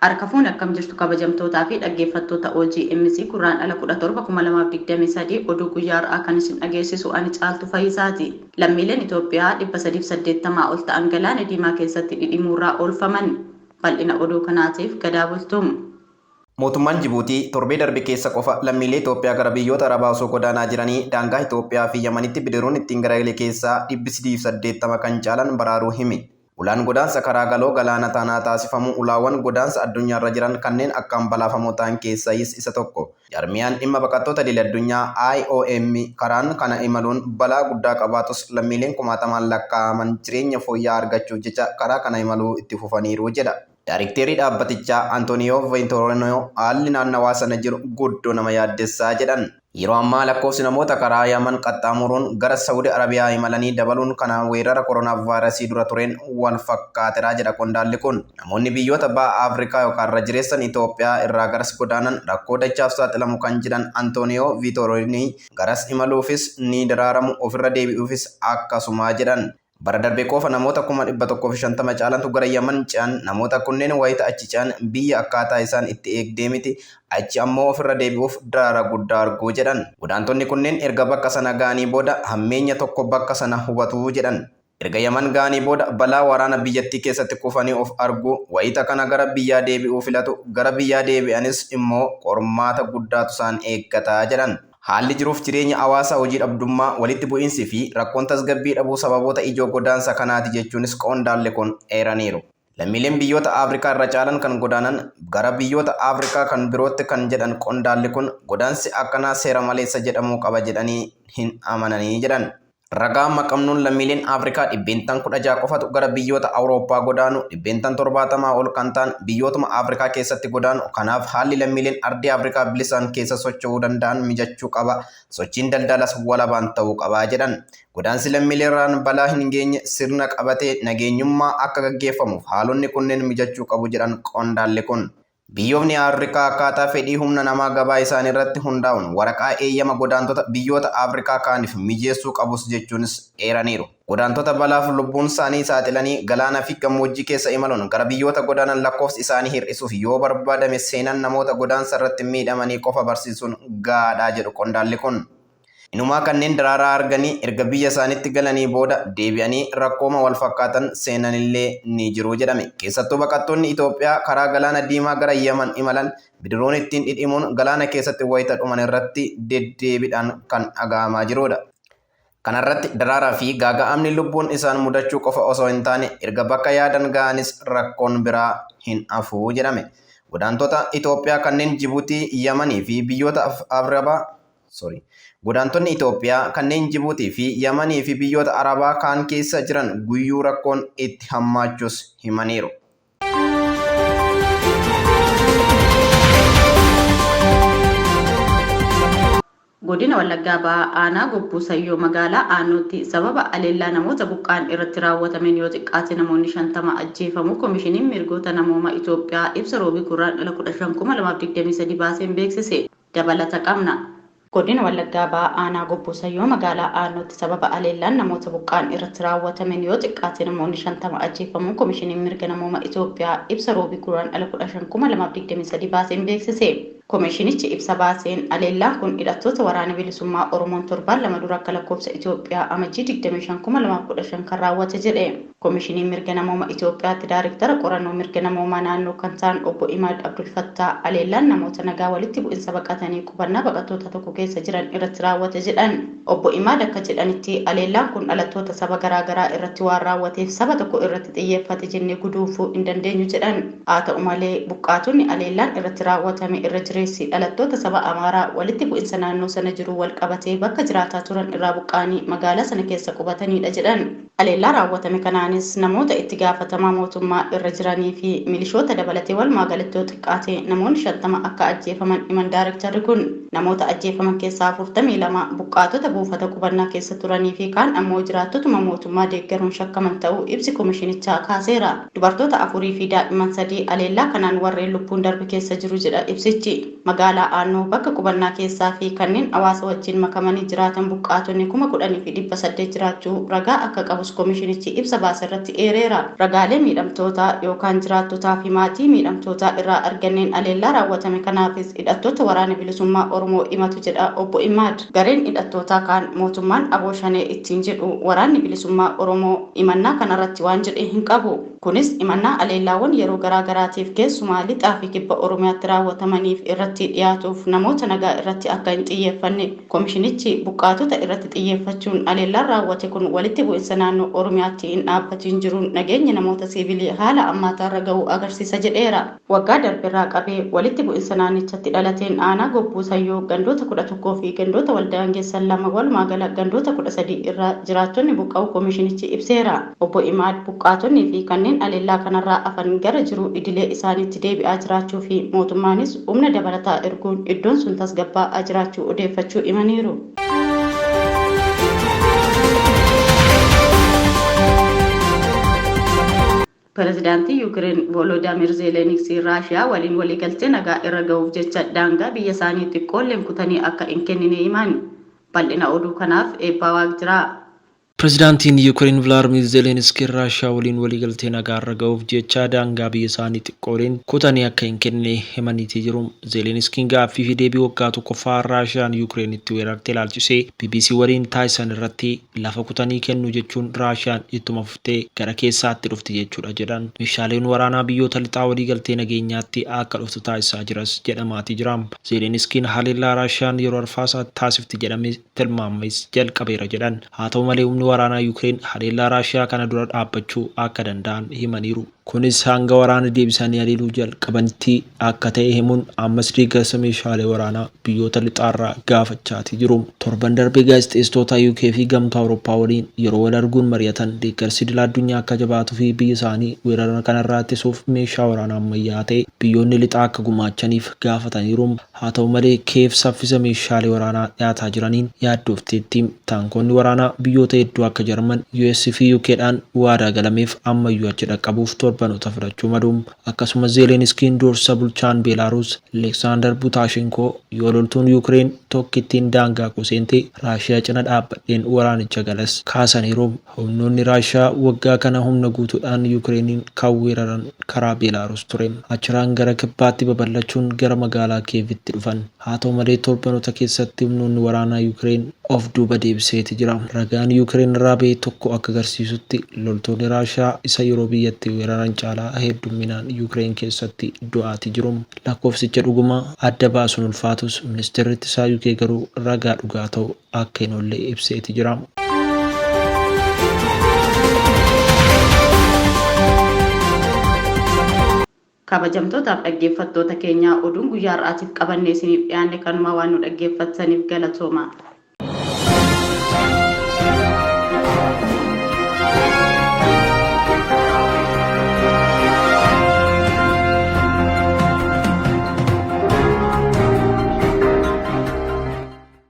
Harka fuune akkam jirtu kabajamtootaa fi dhaggeeffattoota OGMC Guraandhala 17 2023 oduu guyyaa har'aa kan isin dhageessisu ani Caaltu Fayisaati. Lammiileen Itoophiyaa 380 ol ta'an galaana diimaa keessatti dhidhimuurraa oolfaman. Bal'ina oduu kanaatiif Gadaa Bultum. Mootummaan Jibuutii torbee darbe keessa qofa lammiilee Itoophiyaa gara biyyoota Arabaa osoo godaanaa jiranii daangaa Itoophiyaa fi Yamanitti bidiruun ittiin garagale keessaa 380 kan caalan baraaruu hime. Ulaan godaansa karaa galoo galaana tanaa taasifamu ulaawwan godaansa addunyaarra jiran kanneen akkaan balaafamoo ta'an keessaayis isa tokko. Jaarmiyaan dhimma baqattoota idil-addunyaa IOM karaan kana imaluun balaa guddaa qabaatus lammiileen kumaatamaan lakkaa'aman jireenya fooyya'aa argachuuf jecha karaa kana imaluu itti fufaniiru jedha. Daarikteerri dhaabbatichaa Antooniyoo Veentorinoo haalli naannawaa sana jiru guddoo nama yaaddessaa jedhan. Yeroo ammaa lakkoofsi namoota karaa Yaman qaxxaamuruun gara Sa'udi Arabiyaa imalanii dabaluun kana weerara koronaavaayirasii dura tureen wal fakkaatera jedha qondaalli kun. Namoonni biyyoota baha Afrikaa yookaan irra jireessan Itoophiyaa irraa garas godaanan rakkoo dachaaf saaxilamu kan jedhan Antooniyoo Viitorinii garas imaluufis ni daraaramu ofirra deebi'uufis akkasuma jedhan. Bara darbe qofa namoota 150,000 caalantu gara Yaman ce'an. Namoota kunneen wayita achi ce'an biyya akkaataa isaan itti eegdee miti. Achi ammoo ofirra deebi'uuf daraara guddaa argu jedhan. Godaantonni kunneen erga bakka sana ga'anii booda hammeenya tokko bakka sana hubatu jedhan. Erga Yaman ga'anii booda balaa waraana biyyattii keessatti kufanii of argu. Wayita kana gara biyyaa deebi'uu filatu. Gara biyyaa deebi'anis immoo qormaata guddaatu isaan eeggata jedhan. Haalli jiruuf jireenya hawaasaa hojii dhabdummaa, walitti bu'iinsi fi rakkoon tasgabbii dhabuu sababoota ijoo godaansa kanaati jechuunis qondaalli kun eeraniiru. Lammiileen biyyoota Afrikaa irra caalan kan godaanan gara biyyoota Afrikaa kan birootti kan jedhan qondaalli kun godaansi akkanaa seera maleessa jedhamuu qaba jedhanii hin amananii jedhan. Ragaa amma qabnuun lammiileen Afrikaa dhibbeentaan 16 qofatu gara biyyoota Awurooppaa godaanu, dhibbeentaan 70 ol kan ta'an biyyootuma Afrikaa keessatti godaanu. Kanaaf haalli lammiileen ardii Afrikaa bilisaan keessa socho'uu danda'an mijachuu qaba, sochiin daldalas walabaan ta'uu qaba jedhan. Godaansi lammiileerraan balaa hin geenye sirna qabatee nageenyummaa akka gaggeeffamuuf haalonni kunneen mijachuu qabu jedhan qondaalli kun. Biyyoofni Afrikaa akkaataa fedhii humna namaa gabaa isaaniirratti hundaa'uun waraqaa eeyyama godaantota biyyoota Afrikaa kaaniif mijeessuu qabus jechuunis eeraniiru. Godaantota balaaf lubbuunsaanii saaxilanii galaana fi gammoojjii keessa imaluun gara biyyoota godaanan lakkoofsa isaanii hir'isuuf yoo barbaadame seenaan namoota godaansarratti miidhamanii qofa barsiisuun gahaadha jedhu qondaalli kun. Inumaa kanneen daraaraa arganii erga biyya isaaniitti galanii booda deebi'anii rakkooma walfakkaatan seenanillee ni jiru jedhame. Keessattuu baqattoonni Itoophiyaa karaa galaana diimaa gara Yaman imalan bidiruun ittiin dhidhimuun galaana keessatti wayita dhuman irratti deddeebidhaan kan dhaga'amaa jirudha. Kanarratti daraaraa fi gaaga'amni lubbuun isaan mudachuu qofa osoo hin taane erga bakka yaadan ga'anis rakkoon biraa hin hafu jedhame. Godaantota Itoophiyaa kanneen Jibuutii, Yamanii fi biyyoota Arabaa sorry. Godaantonni Itoophiyaa kanneen Jibuutii fi Yamanii fi biyyoota Arabaa kaan keessa jiran guyyuu rakkoon itti hammaachuus himaniiru. Godina Wallaggaa Bahaa Aanaa Gobbuu Sayyoo magaalaa Aannootti sababa aleellaa namoota buqqa'an irratti raawwatameen yoo xiqqaate namoonni 50 ajjeefamuu Komishiniin Mirgoota Namoomaa Itoophiyaa ibsa Roobii Gurraandhala 15, 2023 baaseen beeksise. Dabalata qabna. Godina Wallaggaa Bahaa Aanaa Gobbuu Sayyoo magaalaa Aannootti sababa aleellaan namoota buqqa'an irratti raawwatameen yoo xiqqaate namoonni 50 ajjeefamuu Komishiniin Mirga Namooma Itoophiyaa ibsa Roobii Guraandhala 15, 2023 baaseen beeksise. Komishinichi ibsa baaseen aleellaan kun hidhattoota Waraana Bilisummaa Oromoon torbaan lama dura akka lakkoofsa Itoophiyaa Amajjii 25, 2015 kan raawwate jedhe. Komishiniin Mirga Namooma Itoophiyaatti Daariktara Qorannoo Mirga Namoomaa Naannoo kan ta'an Obbo Imaad Abdulfattaa aleellaan namoota nagaa walitti bu'insa baqatanii qubannaa baqattoota tokko keessa jiran irratti raawwate jedhan. Obbo Imaad akka jedhanitti aleellaan kun dhalattoota saba garaa garaa irratti waan raawwateef saba tokko irratti xiyyeeffate jennee guduunfuu hin dandeenyu jedhan. Haata'u malee buqqaatonni aleellaan irratti raawwatame irra jireessi dhalattoota saba Amaaraa walitti bu'insa naannoo sana jiruun walqabatee bakka jiraataa turan irraa buqqa'anii magaalaa sana keessa qubataniidha jedhan. Haleellaa raawwatame kanaanis namoota itti gaafatamaa mootummaa irra jiranii fi milishoota dabalatee walumaa galatti yoo xiqqaate namoonni 50 akka ajjeefaman himan daarektarri kun. Namoota ajjeefaman keessaa 42 buqqaatota buufata qubannaa keessa turanii fi kaan ammoo jiraattotuma mootummaa deeggaruun shakkaman ta'uu ibsi koomishinichaa kaaseera. Dubartoota 4 fi daa'imman 3 aleellaa kanaan warreen lubbuun darbe keessa jiru jedha ibsichi. Magaalaa Aannoo bakka qubannaa keessaa fi kanneen hawaasa wajjin makamanii jiraatan buqqaatonni 10,800 jiraachuu ragaa akka qabus koomishinichi ibsa baase irratti eereera. Ragaalee miidhamtootaa yookaan jiraattotaa fi maatii miidhamtootaa irraa arganneen aleellaa raawwatame kanaafis hidhattoota waraana bilisummaa Oromoo himatu jedha obbo Imaad. Gareen hidhattootaa kaan mootummaan Aboo Shanee ittiin jedhu waraanni bilisummaa Oromoo himannaa kanarratti waan jedhe hin qabu. Kunis himannaa aleellaawwan yeroo garaa garaatiif keessumaa lixaa fi kibba Oromiyaatti raawwatamaniif irratti dhiyaatuuf namoota nagaa irratti akka hin xiyyeeffanne koomishinichi buqqaatota irratti xiyyeeffachuun aleellaan raawwate kun walitti bu'insa naannoo Oromiyaatti hin dhaabbatiin jiruun nageenya namoota siivilii haala ammaataarra ga'uu agarsiisa jedheera. Waggaa darbeerraa qabee walitti bu'insa naannichatti dhalateen aanaa Gobbuu Sayyoo gandoota 11 fi gandoota waldaangeessan 2 walumaa gala gandoota 13 irraa jiraattonni buqqa'uu koomishinichi ibseera. Obbo Imaad buqqaatonnii fi kanneen aleellaa kanarraa hafan gara jiruu idilee isaaniitti deebi'aa jiraachuu fi mootummaanis humna dabalataa erguun iddoon sun tasgabbaa'aa jiraachuu odeeffachuu himaniiru. Pireezidaantii Yuukireen Vooloodimir Zeeleniksii Raashiyaa waliin waliigaltee nagaa irra gahuuf jecha daangaa biyya isaanii xiqqoolleen kutanii akka hin kennine himan. Bal'ina oduu kanaaf Eebbaa Waaqjiraa. Pireezidaantiin Yuukireen Vilaadimir Zeeleniskiin Raashiyaa waliin waliigaltee nagaa irra gahuuf jecha daangaa biyya isaanii xiqqooliin kutanii akka hin kennine himaniitii jiru. Zeeleniskiin gaaffii fi deebii waggaa tokkoffaa Raashiyaan Yuukireenitti weerarte ilaalchisee BBC waliin taasisan irratti lafa kutanii kennu jechuun Raashiyaan ittuma fuftee gara keessaatti dhufti jechuudha jedhan. Meeshaaleen waraanaa biyyoota lixaa waliigaltee nageenyaatti akka dhuftu taasisaa jiras jedhamaatii jira. Zeeleniskiin haleellaa Raashiyaan yeroo arfaasaa taasifti jedhamee tilmaamames jalqabeera jedhan. Haa ta'u malee humni waraanaa Yuukireen haleellaa Raashiyaa kana dura dhaabbachuu akka danda'an himaniiru. Kunis hanga waraana deebisanii haleeluu jalqabanitti akka ta'e himuun ammas deeggarsa meeshaalee waraanaa biyyoota lixaarraa gaafachaatii jiru. Torban darbee gaazexeessitoota UK fi gamtaa Awurooppaa waliin yeroo wal arguun mari'atan deeggarsi idil addunyaa akka jabaatuu fi biyya isaanii weerara kanarraa ittisuuf meeshaa waraanaa ammayyaa ta'e biyyoonni lixaa akka gumaachaniif gaafataniiru. Haa ta'u malee Keef saffisa meeshaalee waraanaa dhiyaataa jiraniin yaaddoofteetti. Taankonni waraanaa biyyoota hedduu akka Jarman, US fi UKdhaan waadaa galameef ammayyuu achi dhaqqabuuf torbanoota fudhachuu malu. Akkasumas Zeeleniskiin dursa bulchaan Beelaaruus Aleksaandar Butaashenkoo yoo loltuun Yuukireen tokkittiin daangaa koo seente Raashiyaa cina dhaabbadheen waraanicha galas kaasaniiru. Humnoonni Raashiyaa waggaa kana humna guutuudhaan Yuukireeniin kan weeraran karaa Beelaaruus ture. Achiraan gara kibbaatti babal'achuun gara magaalaa Kiyevitti dhufan. Haa ta'u malee torbanoota keessatti humnoonni waraanaa Yuukireen of duuba deebiseeti jira. Ragaan Yuukireen irraa bahe tokko akka agarsiisutti loltoonni Raashiyaa isa yeroo biyyatti weeraran caalaa heddumminaan Yuukireen keessatti du'aati jiru. Lakkoofsicha dhuguma adda baasuun ulfaatus ministeerri ittisaa UK garuu ragaa dhugaa ta'u akka hin oolle ibseeti jira. Kabajamtootaaf dhaggeeffattoota keenyaa oduun guyyaa har'aatiif qabannee isiniif dhiyaanne kanuma waan nu dhaggeeffattaniif galatooma.